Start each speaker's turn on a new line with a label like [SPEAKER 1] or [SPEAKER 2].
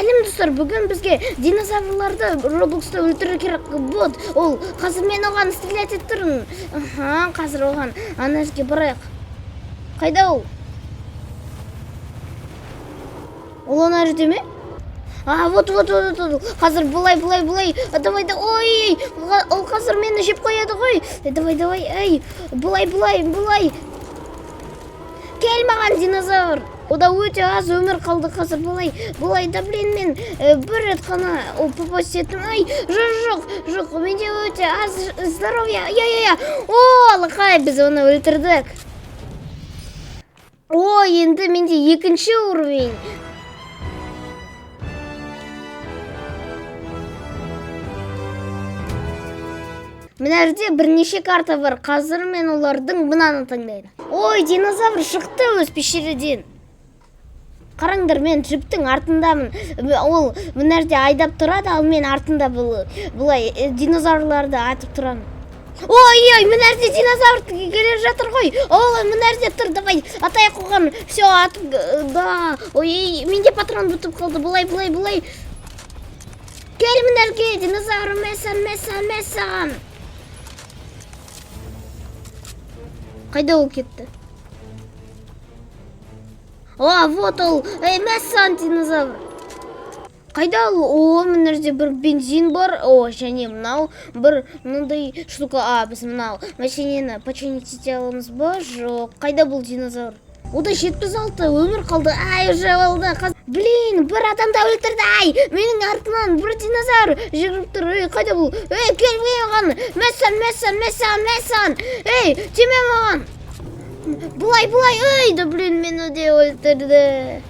[SPEAKER 1] Сәлем, достар! Бүгін бізге динозаврларды Роблокста өлтіру керек. Вот ол, қазір мен оған стрелять етіп тұрмын. Аха, қазір оған ана жерге барайық. Қайда ол? Ол ана жерде ме? А, вот, вот, вот, вот. Қазір былай, былай, былай. Давай да, ой, ол қазір мені жеп қояды ғой. Давай, давай, ей, былай, былай, былай. Кел маған, динозавр. Ода өте аз өмір қалды. Қазір былай, былай да. Блин, мен бір рет қана о, попасть еттім. Ай, жоқ, жоқ, жоқ, менде өте аз здоровья. Я, я, я, о, алақай, біз оны өлтірдік. О, енді менде екінші уровень. Мына жерде бірнеше карта бар. Қазір мен олардың мынаны таңдаймын. Ой, динозавр шықты өз пещереден. Қараңдар, мен джиптің артындамын. Ол мына жерде айдап тұрады, ал мен артында былай динозаврларды атып тұрамын. Ой, ой, мына жерде динозавр келе жатыр ғой. Ол мына жерде тұр. Давай атайық оған. Все, атып да. Ой, менде патрон бітіп қалды. Былай, былай, былай. Кел мына жерге, динозавр. Мәсаған, мәсаған, мәсаған. Қайда ол кетті? А, вот ол. Ей, мәссаған, динозавр. Қайда ол? О, мына жерде бір бензин бар. О, және мынау бір мынандай штука. А, біз мынау машинені починить ете аламыз ба? Жоқ. Қайда бұл динозавр? Ода 76 өмір қалды. Ай, уже алды. Блин, бір адамды өлтірді. Ай, менің артымнан бір динозавр жүгіріп тұр. Ей, қайда бұл? Ей, келме маған. Мәссаған, мәссаған, мәссаған, мәссаған. Ей, тиме маған. Былай, былай. Ей, да блин, мені де өлтірді.